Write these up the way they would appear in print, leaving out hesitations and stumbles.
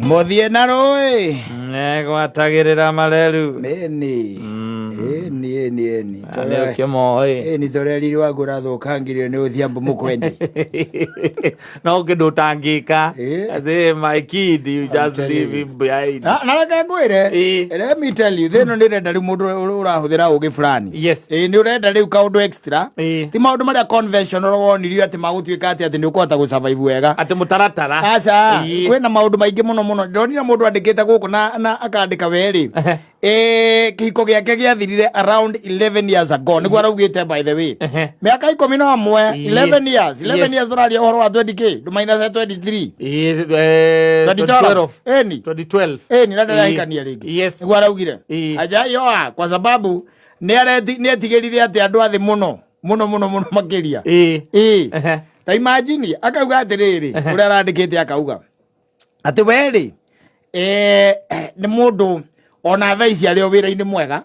Mũthiĩ na rũĩ. Negwatagĩrĩra mareru. Ĩni. Ĩni, ĩni, ĩni. Nĩ ũkĩmoĩ. Ĩni tũreri rwaku ũrathũkangirio nĩ ũthiambu mũkwendi. No kĩndũ ũtangĩka. Eh. Atĩ my kid, you just telling leave you. him behind. Na reke ngwĩre. Ĩĩ. Let me tell you, thĩno nĩ ĩrenda rĩu mũndũ ũrahũthĩra ũgĩ fulani. Yes. Ĩĩ nĩ ũrenda rĩu kaũndũ extra. Ĩĩ. Ti maũndũ marĩa conventional wonirio atĩ magũtuĩka atĩ atĩ nĩ ũkũhota gũ-survive wega. Atĩ mũtaratara. Aca, Ĩĩ. kwĩna maũndũ maingĩ mũno mũno. Ndonire mũndũ andĩkĩte gũkũ na akandĩka werĩ. Ehe. Kĩhiko gĩake gĩathirire around 11 years ago nĩguo araugĩte, by the way. Mĩaka 11. 11 years, 11 years, tũraria ũhoro wa 20k ndũmainase 23. Ĩĩ, 2012. 2012, ĩni. 2012. Ĩni, na ndarahikania rĩngĩ. Nĩguo araugire. Ajayoa kwa sababu nĩ etigĩrire atĩ andũ athĩ mũno mũno mũno mũno makĩria. Ĩĩ. Ta imagine, akauga atĩrĩrĩ, ũrĩa arandĩkĩte akauga atĩ werĩ nĩ mũndũ ona thaa ici arĩ o wĩra-inĩ mwega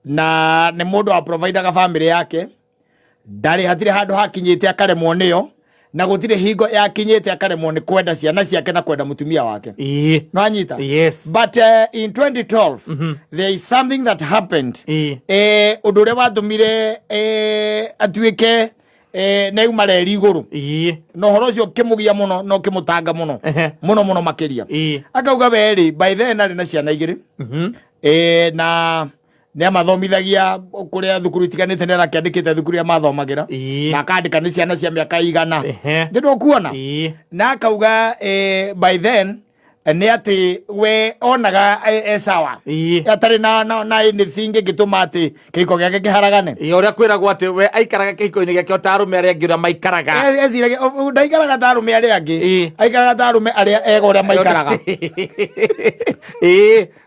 na nĩ mũndũ wa providaga family yake, ndarĩ hatirĩ handũ hakinyĩte akaremwo nĩyo, na gũtirĩ hingo yakinyĩte akaremwo nĩ kwenda ciana ciake na kwenda mũtumia wake. No anyita? Yes. But in 2012 there is something that happened, ũndũ ũrĩa watũmire atuĩke nĩ auma reri igũrũ, na ũhoro ũcio ũkĩmũgia mũno na ũkĩmũtanga mũno mũno mũno makĩria. Akauga werĩ by then arĩ na ciana igĩrĩ, na nĩ amathomithagia kũrĩa thukuru itiganĩte, nĩ arakĩandĩkĩte thukuru iria mathomagĩra, na akandĩka nĩ ciana cia mĩaka igana. Ndĩ kuona na akauga by then nĩ atĩ we onaga e sawa, atarĩ na anything ĩngĩtũma atĩ kĩhiko gĩake kĩharagane. Ĩĩ, ũrĩa kwĩragwo atĩ we aikaraga kĩhiko-inĩ gĩake o ta arũme arĩa angĩ ũrĩa maikaraga. Eciragia ndaikaraga ta arũme arĩa angĩ, aikaraga ta arũme arĩa ega ũrĩa maikaraga.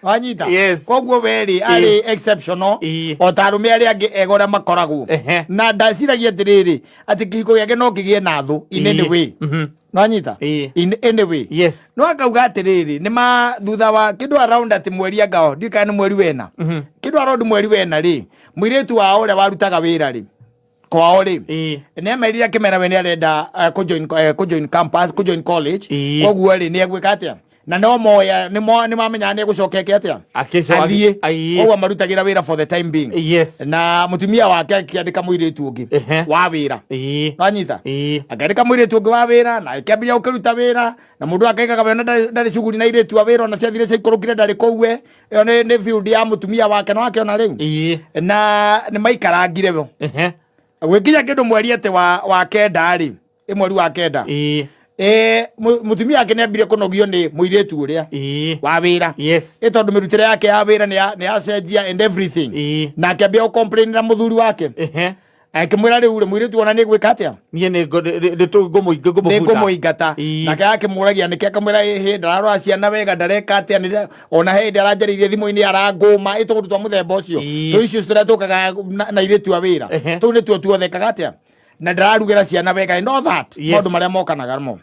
Wanyita? Yes. Koguo werĩ arĩ exceptional o ta arũme arĩa angĩ ega ũrĩa makoragwo, na ndaciragia atĩrĩrĩ atĩ kĩhiko gĩake no kĩgĩe na thũ in any way. Nwanyita? In any way. No akauga atĩrĩrĩ, nĩ ma thutha wa kĩndũ around atĩ mweri angao ndiũĩ kana nĩ mweri wena, kĩndũ around mweri wena rĩ, mũirĩtu wao ũrĩa warutaga wĩra rĩ kwao rĩ, nĩ amerire akĩmera we nĩ arenda kũjoin campus, kũjoin college. Koguo rĩ, nĩ egwĩka atĩa? Na no moya nĩ mamenyaga nĩ egũcoka eke atĩa? Athiĩ. Koguo marutagĩra wĩra for the time being. Na mũtumia wake akĩandĩka mũirĩtu ũngĩ wa wĩra. Wanyita? Akĩandĩka mũirĩtu ũngĩ wa wĩra na akĩambĩrĩria gũkĩruta wĩra, na mũndũ akaigaga we ona ndarĩ cuguri na airĩtu a wĩra, ona ciathire ciaikũrũkire ndarĩ kũu, we ĩyo nĩ field ya mũtumia wake, no akĩona rĩu na nĩ maikarangire we gwĩkinya kĩndũ mweri atĩ wa kenda rĩ, ĩ mweri wa kenda, mũtumia wake nĩ ambire kũnogio nĩ mũirĩtu ũrĩa wa wĩra, ĩ tondũ mĩrutĩre yake ya wĩra nĩ yacenjia and everything, na akĩambia gũcomplainĩra mũthuri wake, akĩmwĩra rĩu rĩ, mũirĩtu ona nĩ gwĩka atĩa? Niĩ nĩ nĩ ngũmũbuta. Ngũmũingata. Nake akĩmũragia nĩkĩ, akamwĩra ĩhĩ ndararora ciana wega, ndareka atĩa, ona he hĩndĩ aranjarĩirie thimũ-inĩ arangũma ĩ tũũndũ twa mũthemba ũcio, tũ issues tũrĩa tũkaga na airĩtu a wĩra. Tũu nĩtuo tuothekaga atĩa, na ndararugĩra ciana wega and all that, maũndũ marĩa mokanaga mo.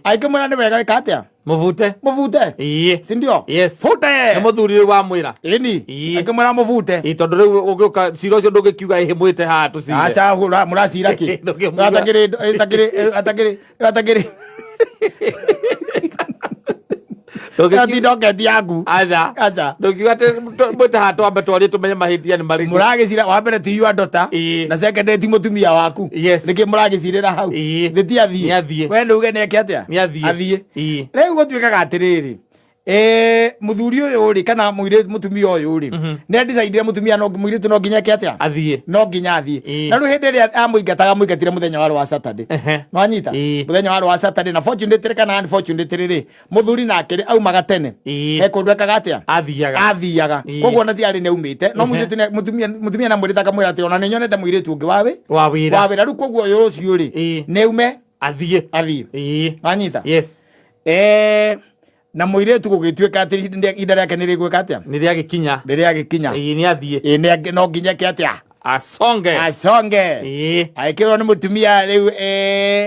Akĩmwĩra nĩ wega ĩka atĩa? Mũbute. Mũbute. Si ndio? Yes. Fute. Nĩ mũthuri rĩu wamwĩra. Ĩni. Akĩmwĩra mũbute. Ĩĩ, tondũ rĩu ũgĩũka cira ũcio ndũngĩkiuga ĩhĩ mwĩte haha tũcire. Aca, mũracira kĩ? Ndũngĩmuga. Atakĩrĩ atakĩrĩ atakĩrĩ atakĩrĩ ti ndoketi yaku. Aca. Aca. Ndũngiuga atĩ mwĩte haha twambe twarie tũmenye mahĩtia nĩ marĩkũ. Mũragĩcira wa mbere ti your daughter, na second ti mũtumia waku. Nĩkĩ mũragĩcirĩra hau? Thĩ ti athiĩ? Nĩ athiĩ. We nĩ uge nĩ eke atĩa? Nĩ athiĩ. Athiĩ. Rĩu gũtuĩkaga atĩrĩrĩ, mũthuri ũyũ rĩ, kana mũirĩtu mũtumia ũyũ rĩ, nĩ adecidire mũtumia no mũirĩtu no nginya eke atĩa? Athiĩ. No nginya athiĩ. Na rĩu hĩndĩ ĩrĩa amũingataga, amũingatire mũthenya warĩ wa Saturday. Nwanyita? Mũthenya warĩ wa Saturday, na fortunately kana unfortunately rĩ, mũthuri nake rĩ, aumaga tene. He kũndũ ekaga atĩa? Athiaga. Athiaga. Koguo ona ti arĩ nĩ aumĩte no mũirĩtu mũtumia namwĩrĩte akamwĩra atĩ ona nĩ nyonete mũirĩtu ũngĩ wa wĩ wa wĩra. Wa wĩra. Rĩu koguo ũyũ rũciũ rĩ, nĩ ume. Athiĩ. Athiĩ. Wanyita? Yes. Na mũirĩtu gũgĩtuĩka atĩ ihinda rĩake nĩ rĩgwĩka atĩa? Nĩ rĩagĩkinya. Nĩ rĩagĩkinya. Ĩĩ, nĩ athiĩ. Ĩĩ, no nginya eke atĩa? Asonge. Asonge. Agĩkĩrwo nĩ mũtumia rĩu,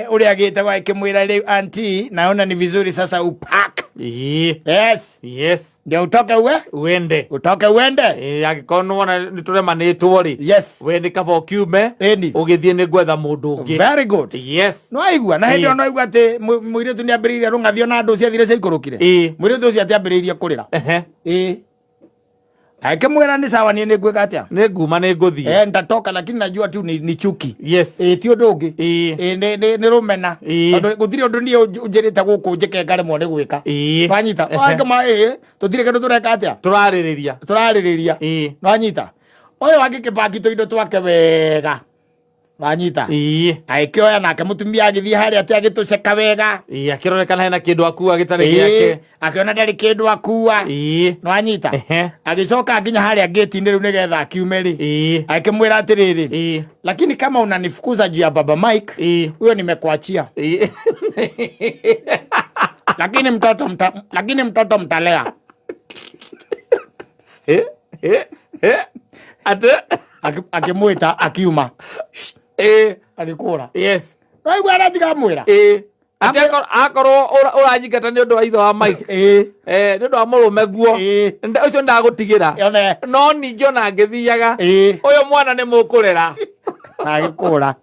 ũrĩa agĩtagwo, akĩmwĩra rĩu, "Auntie, naona ni vizuri sasa upack." Yes. Yes. Ndio utoke uwe Uende. Utoke uende. Angĩkorwo nĩwona nĩtũremanĩtwo rĩ, Yes. we nĩ kaba ũkiume Ĩni. ũgĩthiĩ nĩ gwetha mũndũ ũngĩ. Very good. Yes. No aigua na hĩndĩ ĩyo Ĩĩ. no aigua atĩ mũirĩtu nĩ ambĩrĩirie rũng'athio na andũ ciathire ciaikũrũkire. Ĩĩ. Mũirĩtu ũcio atiambĩrĩirie kũrĩra. Ĩĩ, akĩmwĩra nĩ sawa, niĩ nĩ ngwĩka atĩa? Nĩ nguma, nĩ ngũthiĩ. Eh, nitatoka lakini najua tu ni chuki. Yes. Ĩĩ, ti ũndũ ũngĩ. Ĩĩ. Ĩĩ, nĩ rũmena. Ĩĩ. Tondũ gũtirĩ ũndũ niĩ ũnjĩrĩte gũkũ njĩke ngaremwo nĩ gwĩka. Ĩĩ. Wanyita? Wakĩma ĩĩ, tũtirĩ kĩndũ tũreka atĩa? Tũrarĩrĩria. Tũrarĩrĩria. Wanyita? Ũyũ angĩkĩbaki tũindo twake wega, wanyita? Agĩkĩoya nake mũtumia agĩthiĩ harĩa atĩ agĩtũceka wega. Ĩĩ, akĩronekana hena kĩndũ akua gĩtarĩ gĩake. Akĩona ndarĩ kĩndũ akua. Nĩwanyita? Agĩcoka nginya harĩa ngĩti-inĩ rĩu nĩgetha akiume rĩ, akĩmwĩra atĩrĩrĩ, lakini kama unanifukuza juu ya Baba Mike, huyo nimekuachia, lakini mtoto mtalea. Eh, atĩ? Akĩmwĩta akiuma. Agĩkũra. Naigua aratigamwĩra. Atĩ akorwo ũranyingata nĩ ũndũ wa ithe wa Mike, nĩ ũndũ wa mũrũme guo, ũcio ndagũtigĩra. Yone. No ningĩ ona ngĩthiaga, ũyũ mwana nĩ mũkũrera. Agĩkũra.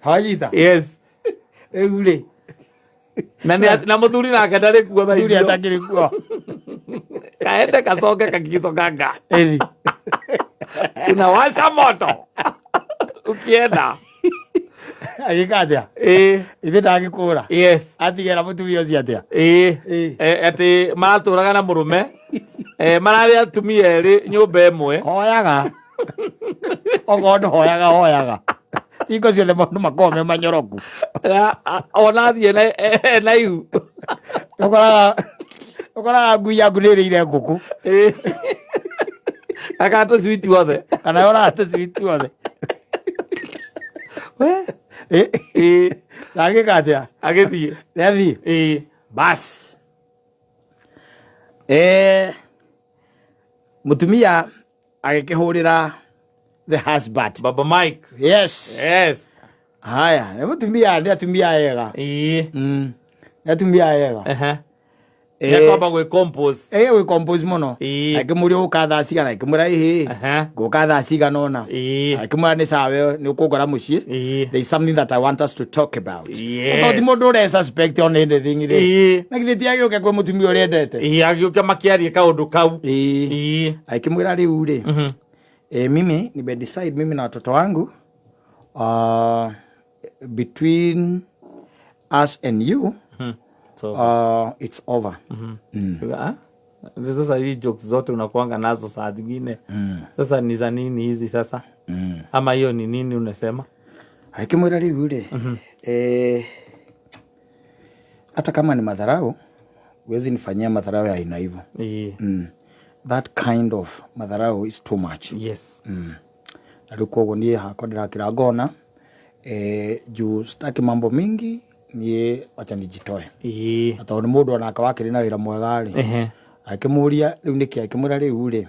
Wanyita? Yes. Rĩu rĩ, Na na mũthuri nake ndarĩ kuo thaa thuri icio. atakĩrĩ kuo. Kaende kacoke kakicokanga. Ĩni. Unawasha moto ukienda. Agĩka atĩa? Ithe ndagĩkũra. Atigera mũtumia ũcio atĩa? Ĩĩ. Atĩ maratũraga na mũrũme, mararĩ atumia erĩ nyũmba ĩmwe. Hoyaga, okorwo ndũhoyaga, hoyaga hingo ciothe, maũndũ makoragwo me manyoroku. Ona athiĩ na ihu. Ũkoraga ngui yaku nĩ ĩrĩire ngũkũ. Kana tũcui tuothe. Kana yoraga tũcui tuothe. Na agĩka atĩa? Agĩthiĩ. Nĩathiĩ. Bas, mũtumia agĩkĩhũrĩra the husband. Baba Mike. Yes. Yes. Haya, nĩ mũtumia, nĩ atumia ega. Nĩ atumia ega. Nĩakwamba gwĩ compose. Ĩ, gwĩ compose mũno. Akĩmũria ũka thaa cigana, akĩmwĩra ĩhĩ, ngũka thaa cigana ũna. Akĩmwĩra nĩ sawa, we nĩ ũkũngora mũciĩ. There is something that I want us to talk about. Tondũ ti mũndũ ũre suspect on anything rĩ, na githĩ ti agĩũke kwĩ mũtumia ũrĩa endete? Ĩĩ, agĩũke makĩarie kaũndũ kau. Akĩmwĩra rĩu rĩ, mimi nimedecide, mimi na watoto wangu, between us and you, So, it's over. Ah? Sasa hii jokes zote unakuanga nazo saa zingine, sasa ni za nini hizi sasa? Ama hiyo ni nini unasema? Akĩmwĩra rĩu rĩ, hata kama ni madharau, huwezi nifanyia madharau ya aina hivyo. That kind of madharau is too much. Na rĩu koguo niĩ hakwa ndĩrakĩra ngona, juu sitaki mambo mingi, niĩ wacha nijitoe. Na tondũ nĩ mũndũ onake wakĩrĩ na wĩra mwega rĩ, akĩmũria rĩu nĩkĩ, akĩmwĩra rĩu rĩ,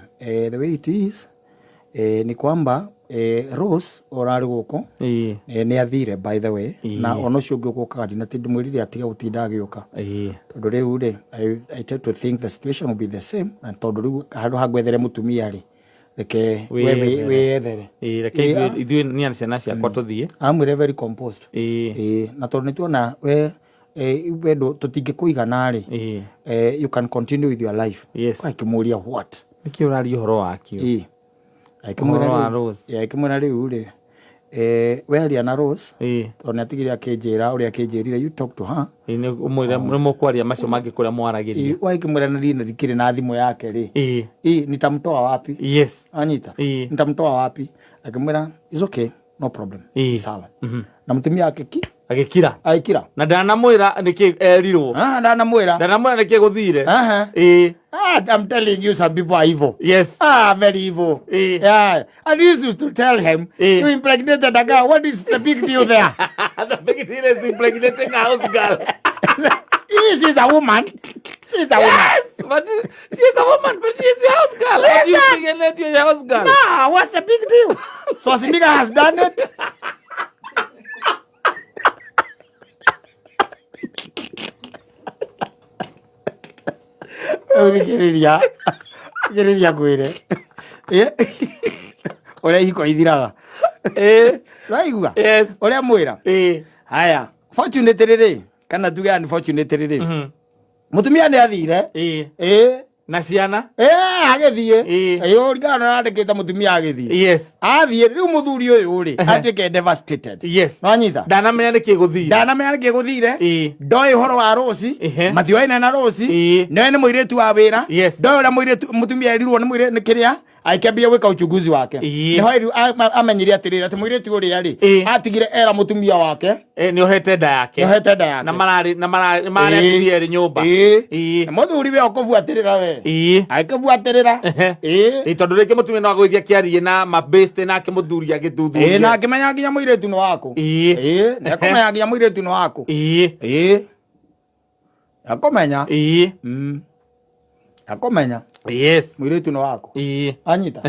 the way it is, ni kwamba, Rose ũrarĩ gũkũ, nĩ athire by the way, na ona ũcio ũngĩ ũgũkaga ndinati ndĩmwĩrire atige gũtinda agĩũka, tondũ rĩu rĩ, I tend to think the situation will be the same, na tondũ rĩu handũ ha ngwethere mũtumia rĩ, reke we Wĩyethere. Wĩyethere. Reke ithuĩ niĩ na ciana ciakwa tũthiĩ. Amwĩre very composed. Ĩĩ, na tondũ nĩ tuona we, we tũtingĩkũigana rĩ, you can continue with your life. Akĩmũria what? Nĩkĩ ũraria ũhoro wakĩo? Akĩmwĩra Ũhoro wa rĩu Rose. Ĩĩ, akĩmwĩra rĩu rĩ, we aria na Rose, tondũ nĩ atigire akĩnjĩra ũrĩa akĩnjĩrire, you talk to her. Ĩĩ, nĩ ũmwĩre nĩ mũkwaria macio mangĩ kũrĩa mwaragĩria. Ĩĩ, wagĩkĩmwĩra na niĩ ndikĩrĩ na thimũ yake rĩ, ĩĩ, nitamtoa wapi? Anyita? Nitamtoa wapi? Akĩmwĩra is okay, no problem. Sawa. Na mũtumia ake ki Agĩkira. Agĩkira. Na ndanamwĩra nĩkĩ erirwo. Ah, ndanamwĩra. Ndanamwĩra nĩkĩ gũthire. Aha. Ah, I'm telling you, some people are evil. Ah, very evil. Yeah. And you used to tell him, you impregnated a girl. What is the big deal there? The big deal is impregnating a house girl. She's a woman. She's a woman. Yes, but she is a woman, but she is your house girl. What do you think let your house girl? Nah, what's the big deal? So Sindika has done it. Rĩu thikĩrĩria, thikĩrĩria ngwĩre. Ũrĩa ihiko ithiraga. Ũraigua? Yes. Ũrĩa mwĩra. Haya, fortunately rĩ, kana tuge unfortunately rĩ, mũtumia nĩ athire. Ĩĩ. Na ciana. Ĩĩ, agĩthiĩ. Ĩĩ. Ĩĩ, ũringana na ũrandĩkĩte mũtumia agĩthiĩ. Yes. Athiĩ, rĩu mũthuri ũyũ rĩ, atuĩke devastated. Yes. Nĩwanyita? Ndanamenya nĩkĩ gũthire. Ndanamenya nĩkĩ gũthire. Ndoĩ ũhoro wa Rose, matioaine na Rose, nĩoĩ nĩ mũirĩtu wa wĩra, ndoĩ ũrĩa mũirĩtu mũtumia erirwo nĩ mũirĩtu nĩ kĩrĩa, agĩkĩambia gwĩka uchunguzi wake. Nĩho rĩu amenyire atĩrĩrĩ, atĩ mũirĩtu ũrĩa rĩ, atigire era mũtumia wake, Nĩ ohete nda yake. Nĩ ohete nda yake. Na mararĩ na mararĩ mararĩ atumia erĩ nyũmba. Na mũthuri we ũkũbuatĩrĩra we. Agĩkĩbuatĩrĩra. Tondũ rĩngĩ mũtumia no agũgĩthiĩ akĩarie na mabĩste nake mũthuri agĩthuthurie. Na akĩmenya nginya mũirĩtu nĩ waku. Nĩ akũmenya nginya mũirĩtu nĩ waku. Akũmenya. Akũmenya. Yes. Mũirĩtu nĩ waku. Anyita.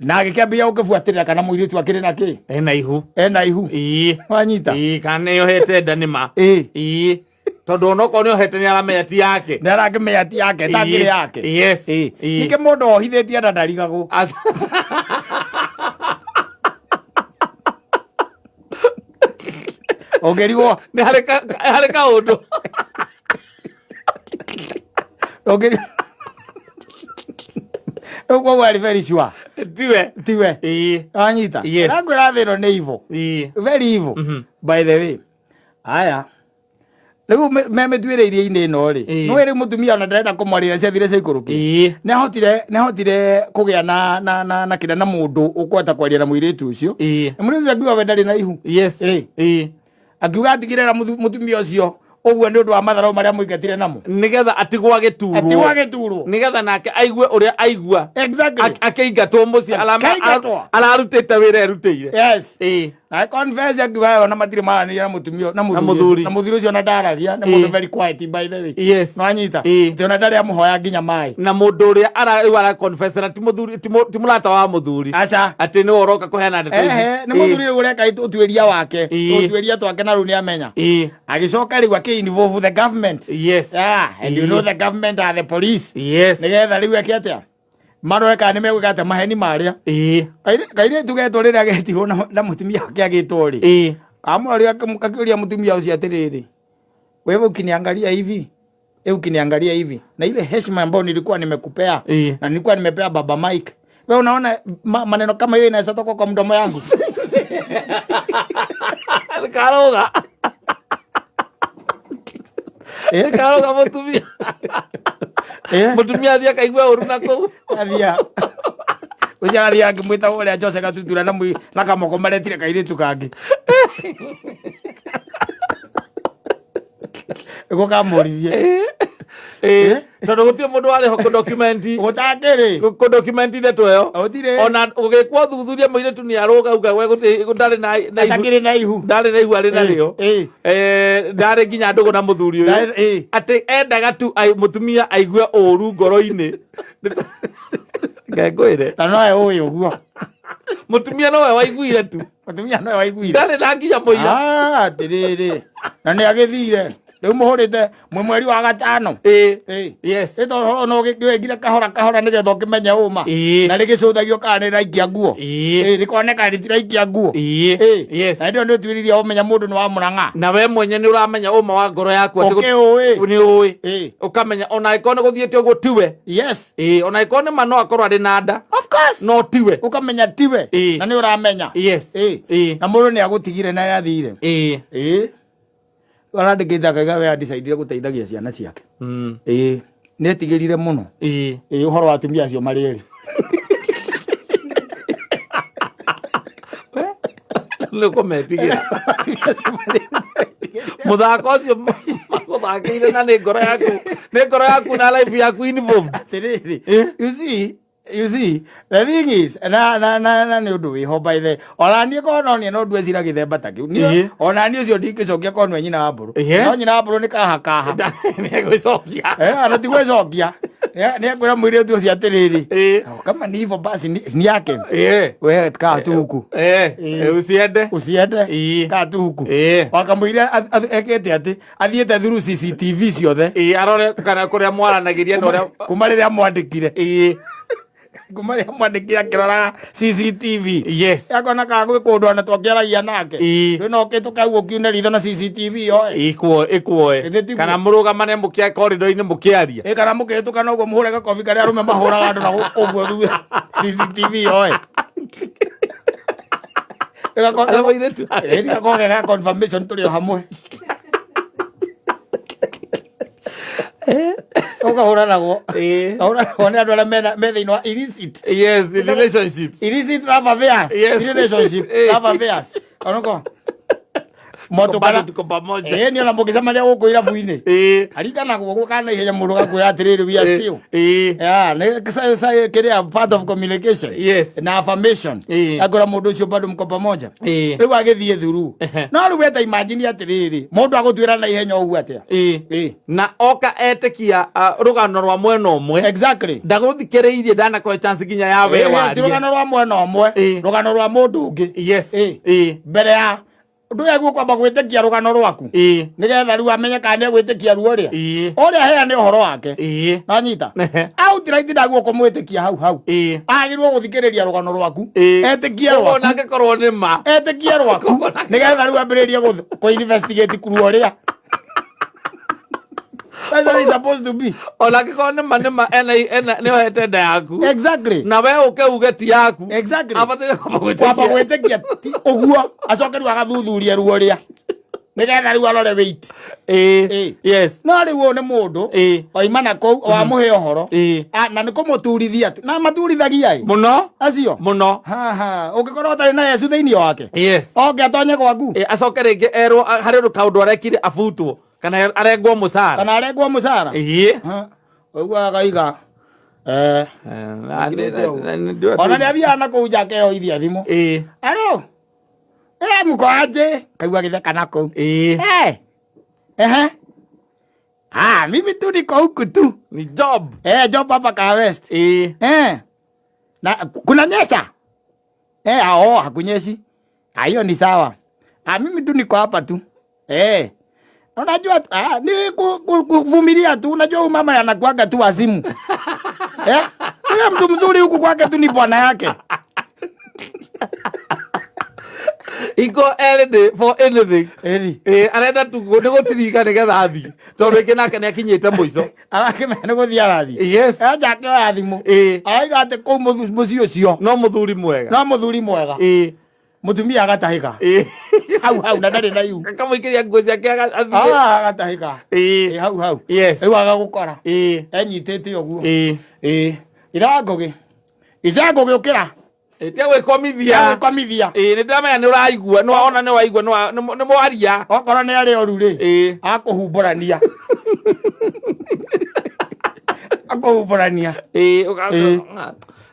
Na agĩkĩambia gũkĩbuatĩrĩra kana mũirĩtu akĩrĩ na kĩ? Ena ihu. Ena ihu. Wanyita? Kana nĩ ohete nda nĩ ma. Tondũ onokorwo nĩ ohete nĩ aramenya ti yake. Nĩ arakĩmenya ti yake, takĩrĩ yake. Yes. Ningĩ mũndũ ohithĩtie nda ndarigagwo. Ũngĩrigwo. Nĩ harĩ kaũndũ. Ũngĩrigwo. Rĩu koguo arĩ very sure. Tiwe. Tiwe. Wanyita? Yes. Ndakwĩra thĩ ĩno nĩ evil. Very evil. By the way. Aya. Rĩu me mĩtuĩre iria-inĩ ĩno rĩ. Nĩũĩ rĩu mũtumia ona ndarenda kũmwarĩra ciathire ciaikũrũkire. Nĩahotire kũgĩa na na na na kĩrĩa na mũndũ ũkũhota kwaria na mũirĩtu ũcio. Na mũirĩtu ũcio akiuga we ndarĩ na ihu. Yes. Akiuga atigĩrĩra mũtumia ũcio ũguo nĩ ũndũ wa matharau marĩa mũingatire namo. Nĩgetha atigwo agĩturwo. Atigwo agĩturwo. Nĩgetha nake aigue ũrĩa aigua. Exactly. Akĩingatwo mũciĩ Akĩingatwo. ararutĩte wĩra erutĩire. Yes. Na confess akiuga ona matirĩ maranĩria na mũtumia na mũthuri. Na mũthuri ũcio ona ndaragia, nĩ mũndũ very quiet by the way. Yes. Nĩwanyita? Atĩ ona ndarĩ amũhoya nginya maĩ. Na mũndũ ũrĩa rĩu ara confess na ti mũthuri, ti mũrata wa mũthuri. Aca. Atĩ nĩwe ũroka kũheana ndeto ici. Ehe, nĩ mũthuri rĩu ũreka ũtuĩria wake. Ũtuĩria twake na rĩu nĩ amenya. Agĩcoka rĩu akĩ involve the government. Yes. Yeah, and you know the government are the police. Yes. Nĩgetha rĩu eke atĩa? Marore kana nĩ megwĩka atĩa maheni marĩa. Kairĩtu getwo rĩrĩa getirwo na mũtumia wake agĩtwo rĩ. Kamũroria akĩũria mũtumia ũcio atĩrĩrĩ, wewe ukiniangalia hivi, wewe ukiniangalia hivi, na ile heshima ambayo nilikuwa nimekupea, na nilikuwa nimepea baba Mike, wewe unaona maneno kama hiyo inaweza toka kwa mdomo yangu? Karoga. Karoga mũtumia. Mũtumia athiĩ akaigua ũru na kũu. Athia. Ũcio athia akĩmwĩta ũrĩa Jose Gatutura na kamoko maretire kairĩtu kangĩ. Nĩguo kamũririe. Tondũ gũtirĩ mũndũ warĩ ho kũ-document. Gũtakĩrĩ. Kũ-document ndeto ĩyo. Gũtirĩ. Ona gũgĩkwo thuthuria mũirĩtu nĩ arũga auga we gũtirĩ, ndarĩ na ihu. Atakĩrĩ na ihu. Ndarĩ na ihu arĩ narĩo. Ndarĩ nginya ndũgũ na mũthuri ũyũ. Ndarĩ, Atĩ endaga tu mũtumia aigue ũru ngoro-inĩ. Ngai ngwĩre. Na nowe ũĩ ũguo. Mũtumia nowe waiguire tu. Mũtumia nowe waiguire. Ndarĩ na nginya mũira. Atĩrĩrĩ. Na nĩ agĩthire. Rĩu mũhũrĩte mwĩ mweri wa gatano. Yes. Ĩ tondũ ũhoro no ũgĩkire kahora kahora nĩgetha ũkĩmenye ũma. Na rĩgĩcũthagio kana nĩraikia nguo. Rĩkoneka rĩtiraikia nguo. Yes. Na hĩndĩ ĩyo nĩ ũtuĩririe ũmenya mũndũ nĩ wa Mũrang'a. Na we mwenye nĩ ũramenya ũma wa ngoro yaku atĩ Ũkĩũĩ. nĩ ũĩ. Ũkamenya ona angĩkorwo nĩ gũthiĩte ũguo tiwe. Yes. Ona angĩkorwo nĩ ma no akorwo arĩ na nda. Of course. No tiwe. Ũkamenya tiwe. Na nĩ ũramenya. Yes. Na mũndũ nĩ agũtigire na nĩ athire. Arandĩkĩte akauga we andicaidire gũteithagia ciana ciake. Nĩ etigĩrire mũno. Ũhoro wa atumia acio marĩ erĩ. Nĩ ũkũmetigĩra. Mũthako ũcio magũthakĩire na nĩ ngoro yaku, nĩ ngoro yaku na life yaku involved. Atĩrĩrĩ, you see, you see, the thing is, na, na, na, na nĩ ũndũ wĩho by the, ona niĩ korwo no niĩ no ndue cira gĩthemba ta kĩu. Niĩ, ona niĩ ũcio ndingĩcokia korwo nĩwe nyina wa mbũrũ. Yes. No nyina wa mbũrũ nĩ kaha kaha. Nĩ egwĩcokia. Ona ti gwĩcokia. Nĩ ekwĩra mũirĩtu ũcio atĩrĩrĩ, Ĩĩ. "Oh, kama ni hivyo basi ni yake. Ĩĩ. We kaa tu huku. Eh, Ĩĩ. usiende. Usiende. Ĩĩ. Kaa tu huku. Ĩĩ. Wakamũira ekĩte atĩ athiĩte through CCTV ciothe. Ĩĩ, arore kana kũrĩa mwaranagĩria na ũrĩa. Kuma rĩrĩa mwandĩkire. Ĩĩ. Kuma rĩrĩa mwandĩkire akĩroraga CCTV. Yes. Akona kana gwĩ kũndũ ona twakĩaragia nake. Ĩĩ. Rĩu no ũkĩtũke ũguo ũkiune ritho na CCTV yoe. Ikuoe, ikuoe. Ĩthĩ tiguo? Kana mũrũgamane mũkĩa corridor-inĩ mũkĩaria. Ĩ kana mũkĩhĩtũka na ũguo mũhũre gakobi karĩa arũme mahũraga andũ na ũguo thutha CCTV yoe. Arĩa mũirĩtu. Ĩgakorwo ge confirmation tũrĩ o hamwe. Ũkahũranagwo. Ĩĩ. Kahũranagwo nĩ andũ arĩa me thĩinĩ wa illicit. Yes, in relationships. Illicit love affairs. Yes. Relationship. Eh. Love affairs. Onoko. Bado Motũkana. tuko pamoja. Ĩĩ nĩ ona mũngĩcemania gũkũ irabu-inĩ. Ĩĩ. Arikanagwo gũka na ihenya mũndũ gakwĩra atĩrĩrĩ, we are still. Ĩĩ. Yeah, nĩ kĩrĩa part of communication. Yes. Na affirmation. Ĩĩ. Akora mũndũ ũcio bado mko pamoja. Ĩĩ. Rĩu agĩthiĩ thuru. Ehe. No rĩu weta imagine atĩrĩrĩ, mũndũ agũtuĩra na ihenya ũguo atĩa? Ĩĩ. Ĩĩ. Na oka etĩkia rũgano rwa mwena ũmwe. Exactly. Ndagũthikĩrĩirie ndanakũhe chance nginya ya we Ĩĩ, ti warie. rũgano rwa mwena ũmwe, Ĩĩ. rũgano rwa mũndũ ũngĩ. Yes. Ĩĩ. Ĩĩ. Mbere ya ndũyaguo kwamba gwĩtĩkia rũgano rwaku. Ĩĩ. Nĩgetha rĩu amenye kana nĩegwĩtĩkia ruo rĩa. Ĩĩ. Ũrĩa heane ũhoro wake. Ĩĩ. Nanyita. Ehe. Outright ndaguo kũmwĩtĩkia hau hau. Ĩĩ. Agĩrĩirwo gũthikĩrĩria rũgano rwaku. Ĩĩ. Etĩkie Ũguo rwaku. nangĩkorwo nĩ ma. Etĩkie rwaku. Nĩgetha rĩu ambĩrĩrie kũ investigate ruo rĩa. That's how it's supposed to be. Ona angĩkorwo nĩ ma nĩ ma ena nĩ ohete nda yaku. Exactly. Na we ũke uge ti yaku. Exactly. Abataire kwamba Kwamba gwĩtĩkia. gwĩtĩkia ti ũguo acoke rĩu agathuthuria ruo rĩa. Nĩgetha rĩu arore weight. Ĩĩ. Ĩĩ. Yes. No rĩu ũyũ nĩ mũndũ Ĩĩ. oima na kũu wamũhe ũhoro. Ĩĩ. Ah, na nĩ kũmũturithia tu. Na maturithagia ĩ. Mũno. Acio. Mũno. Haha, ũngĩkorwo ũtarĩ na Yesu thĩinĩ wake. Yes. Oke atonye gwaku. Ĩ, acoke rĩngĩ erwo harĩ ũndũ kaũndũ arekire abutwo kana arengwo mũcara. Kana arengwo mũcara. Ĩĩ. Ha, Ũguo akaiga. Eh, ona nĩ athiaga na kũu nja akeyoithia thimũ. Ĩĩ. Alo. Eh, mko aje? Kaigua agĩtheka na kũu. Ĩĩ. Eh. Ehe. Ah, mimi tu niko huku tu. Ni job. Eh, job hapa ka West. Ĩĩ. Eh. Na kuna nyesha? Eh, oh, hakunyeshi. Ah, hiyo ni sawa. Ah, mimi tu niko hapa tu. Eh. Unajua ni kuvumilia tu. Unajua huyu mama anakuaga tu wazimu. Eh? Yule mtu mzuri huku kwake tu ni bwana yake. Iko ready for anything. Eri. Ĩĩ, arenda tu nĩ gũtiriga nĩgetha athiĩ tondũ rĩngĩ nake nĩ akinyĩte mũico. Arakĩmenya nĩ gũthiĩ arathiĩ. Yes. Anja akĩoya thimũ. Ĩĩ. Araiga atĩ kũu mũciĩ ũcio No mũthuri mwega. no mũthuri mwega. Ĩĩ. Mũtumia agatahĩka. Ĩĩ. Hau hau na ndarĩ na ihu. Akamũikĩria nguo ciake athiĩ. Ah, agatahĩka. Ĩĩ. Ĩ hau hau. Yes. Rĩu agagũkora. Ĩĩ. Enyitĩte ũguo. Ĩĩ. Ĩĩ. Ira Ngũgĩ. Ira Ngũgĩ ũkĩra. Ĩĩ, tia gwĩkomithia. Gwĩkomithia. Ĩĩ, nĩ ndĩramenya nĩ ũraigua nĩ ona nĩ waigua nĩ mwaria. Okorwo nĩ arĩ oru rĩ. Ĩĩ. Akũhumbũrania. Akũhumbũrania. Ĩĩ, Ĩĩ.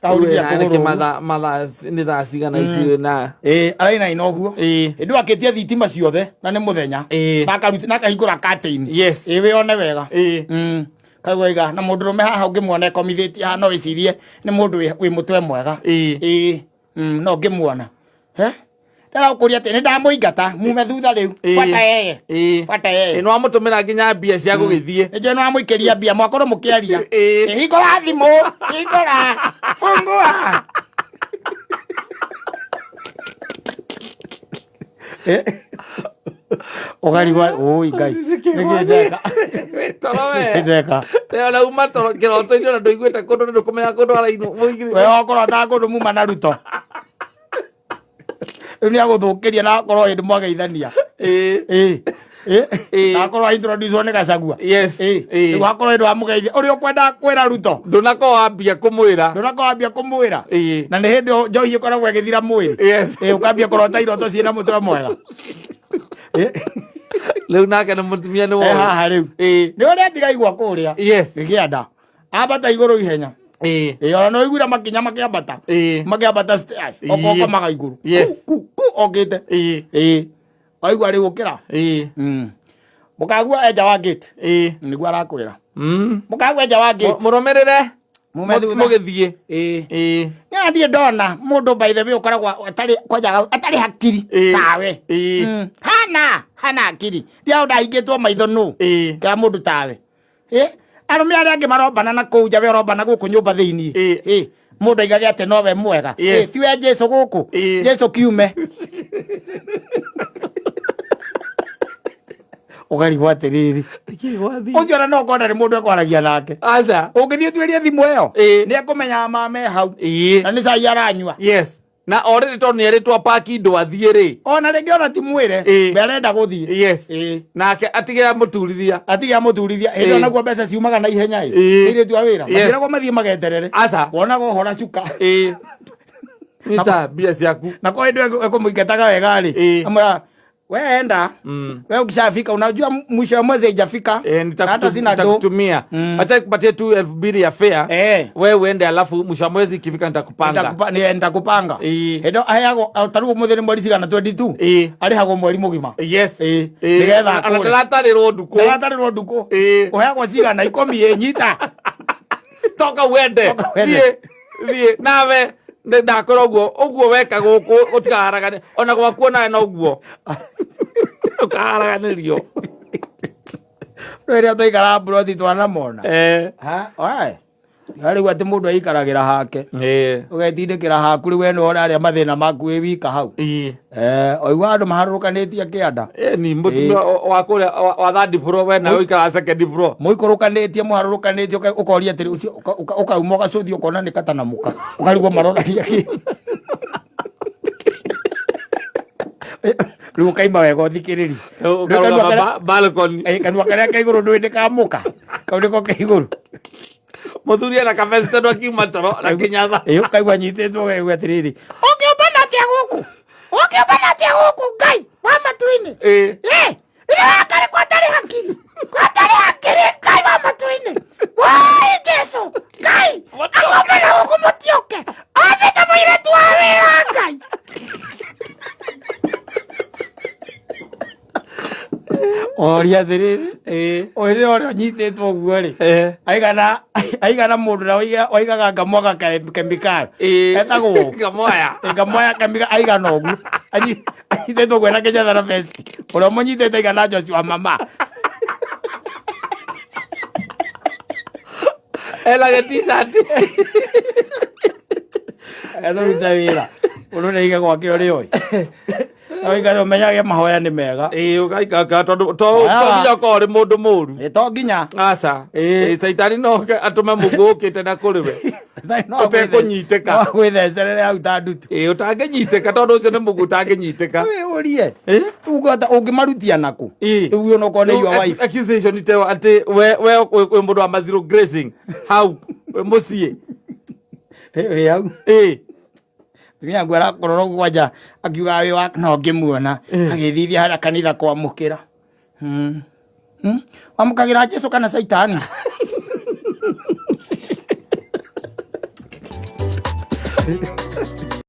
Kahuria Nĩkĩ kũgũrũ. mathaa nĩ thaa cigana ici na Ĩĩ, arainaina ũguo. Ĩĩ. Hĩndĩ ĩyo akĩtie thitima ciothe na nĩ mũthenya. Ĩĩ. Na akaruta na akahingũra curtain. Yes. Ĩĩ wĩone wega. Ĩĩ. Kaigua iga na mũndũ rũme haha ũngĩmuona ekomithĩtie haha no wĩcirie nĩ mũndũ wĩ mũtwe mwega. Ĩĩ. Ĩĩ. No ngĩmuona. He? Ndĩrakũria atĩ nĩ ndamũingata mume thutha rĩu. Ĩĩ. Bata yeye. Ĩĩ. Bata yeye. Ĩĩ, nĩ wamũtũmĩra nginya mbia cia gũgĩthiĩ. Nĩnjũĩ nĩ wamũikĩria mbia mwakorwo mũkĩaria. Ĩĩ. Ĩ, Hingũra thimũ. Hingũra. Fungua. Ũkarigwo ũi Ngai. Nĩkĩ ndeka? Toro we. Nĩkĩ ndeka? Ona uma toro kĩroto icio na ndũiguĩte kũndũ nĩ ndũkũmenya kũndũ arainwo. We okorwo ta kũndũ muma na Ruto. Rĩu nĩ agũthũkĩria na akorwo hĩndĩ mwageithania. Ĩĩ. Ĩĩ. Ĩĩ. Ĩĩ. Na akorwo introduce nĩ Gachagua. Yes. Ĩĩ. Ĩĩ. Rĩu akorwo hĩndĩ wamũgeithia ũrĩa ũkwenda kwĩra Ruto. Ndũnakorwo wambia kũmwĩra. Ndũnakorwo wambia kũmwĩra. Ĩĩ. Na nĩ hĩndĩ njohi ĩkoragwo ĩgĩthira mwĩrĩ. Yes. Ĩĩ ũkambia kũrota iroto ciĩna mũtwe mwega. Ĩĩ. Rĩu nake nĩ mũtumia nĩ E woĩ. haha rĩu. Ĩĩ. Nĩ ũrĩa atigaigua kũrĩa. Yes. Gĩkĩanda. Ambata igũrũ ihenya. Ĩĩ. Ĩĩ ona no iguire makinya makĩambata. Ĩĩ. Makĩambata stairs. Ĩĩ. Okoka maga igũrũ. Yes. Ku ku ku okĩte. Ĩĩ. Ĩĩ. Waigua rĩu ũkĩra. Ĩĩ. Mũkagua enja wa gate. Ĩĩ. Nĩguo arakwĩra. Mm. Mũkagua enja wa gate. Mũrũmĩrĩre. Mume thutha. Mũgĩthiĩ. Ĩĩ. Ĩĩ. Nĩ ndirĩ ndona mũndũ by the way ũkoragwo atarĩ kwanja atarĩ hakiri Ĩĩ. tawe. Ĩĩ. Hana hana hakiri. Ndiao ndahingĩtwo maitho nũ. Ĩĩ. Kĩa mũndũ tawe. Ĩ arũme arĩa angĩ marombana na kũu nja we ũrombana gũkũ nyũmba thĩinĩ. Ĩĩ. Ĩ mũndũ aigage atĩ nowe mwega. Yes. Ĩ tiwe Jesu gũkũ. Ĩĩ. Jesu kiume. Ũkarigwo atĩrĩrĩ. Nĩkĩĩ gwathiĩ? Ũcio ona no ũkona nĩ mũndũ ekwaragia nake. Aca. Ũngĩthiĩ ũtuĩrie thimũ ĩyo Ĩĩ. nĩ ekũmenya ma me hau. Ĩĩ. Na nĩ cai aranyua. Yes. Na already tondũ nĩ erĩtwo apaki indo athiĩ rĩ. Ona rĩngĩ ona ti mwĩre. Ĩĩ. We arenda gũthiĩ. Yes. Ĩĩ. Nake atige amũturithia. Atige amũturithia. Hĩndĩ Ĩĩ. ĩyo naguo mbeca ciumaga na ihenya ĩ. Ĩĩ. Airĩtu a wĩra. Yes. Matiragwo mathiĩ mageterere. Aca. Wonaga ũhora cuka. Ĩĩ. Nyita mbia ciaku. Na kwa hĩndĩ ĩyo ekũmũingataga wega rĩ. Ĩĩ. Amwĩra we enda. We ukishafika unajua mwisho wa mwezi haijafika. Eh, Na hata sina do. nitakutumia. Hata nikupatie tu 2000 ya fare. Eh. We uende alafu mwisho wa mwezi ikifika nitakupanga. Nitakupanga. Ĩĩ. Hĩndĩ ĩyo aheagwo ta rĩu ũmũthĩ nĩ mweri cigana 22. Ĩĩ. Arĩhagwo mweri mũgima. Yes. Ĩĩ. Ĩĩ. Nĩgetha Ona akũre. ndaratarĩrwo ndukũ. Ndaratarĩrwo ndukũ. Ĩĩ. Ũheagwo cigana ikũmi ĩ nyita. Toka uende. Toka uende. Thiĩ. Thiĩ. Nawe nĩ ndakwĩra ũguo ũguo weka gũkũ gũtikaharagane ona gwaku onawe noguo ũkaharaganĩrio. Rĩrĩa twaikara mburoti twanamona. Eh. Ha, oe. Rĩu atĩ mũndũ aikaragĩra hake. Ĩĩ. Ũgetindĩkĩra haku rĩu we nĩwe ũrarĩa mathĩna maku wĩ wika hau. Ĩĩ. Eh, oigua andũ maharũrũkanĩtie kĩanda. Ĩĩ ni mũtumia wa kũrĩa wa third floor we nawe ũikaraga second floor. Mũikũrũkanĩtie mũharũrũkanĩtie ũkoria atĩrĩ ũcio ũkauma ũgacũthia ũkona nĩ kata na mũka. Ũkarigwo maronania kĩ. Rĩu ũkaima wega ũthikĩrĩrie. Rĩu kanua Ũkarũgama karĩa balcony. Kanua karĩa ke igũrũ ndũĩ nĩ ka mũka. Kau nĩko ke igũrũ. Mũthuri ena kabeci tondũ akiuma toro na kĩnyatha. Ĩ ũkaigua anyitĩtwo ũkaigua atĩrĩrĩ. Ũngĩũmbana atĩa gũkũ? Ũngĩũmbana atĩa gũkũ Ngai wa matu-inĩ? Ĩĩ. Ĩ, ithe wakarĩ kwatarĩ hakiri. Kwatarĩ hakiri Ngai wa matu-inĩ. Wai Jesu Ngai akombana gũkũ mũtiũke. Ombĩte mũirĩtu wa wĩra Ngai. Oria atĩrĩrĩ. Ĩĩ. Ũrĩa ũrĩa ũnyitĩtwo ũguo rĩ. Eh. Aigana aigana mũndũ na waigaga ngamwaga kemikali. Ĩĩ. Etagwo ũ? Ngamoya. Ngamoya kemikali aigana ũguo. Anyitĩtwo ũguo na kĩnyatha na vest. Ũrĩa ũmũnyitĩte aigana Joshua mama. Ena gĩ t-shirt. Etũruta wĩra. Mũndũ nĩ aige gwake ũrĩa oĩ. Ũikare ũmenyage mahoya nĩ mega. Ĩĩ ũgaikara tondũ to Ah. to nginya ũkorwo ũrĩ mũndũ mũru. Ĩ to nginya. Aca. Ĩĩ. Ĩĩ caitani no oke atũme mũguũ ũkĩte na kũrĩ we. Ũtekũnyitĩka. No agwĩthecerere hau ta ndutu. Ĩĩ ũtangĩnyitĩka tondũ ũcio nĩ mũguũ ũtangĩnyitĩka. Wĩyũrie. Ĩĩ. Rĩu ũngĩhota ũngĩmarutia nakũ? Ĩĩ. Rĩu ũyũ no ũkorwo nĩ your Rĩu wife. accusation itewa atĩ we we wĩ mũndũ wa ma zero grazing hau wĩ mũciĩ. Wĩ hau. Ĩĩ. Tumia yangu arakorora ũguo kwanja akiuga wĩ wa no ngĩmuona agĩthithia harĩa kanitha kwamũkĩra. Wamũkagĩra Jesu kana Caitani?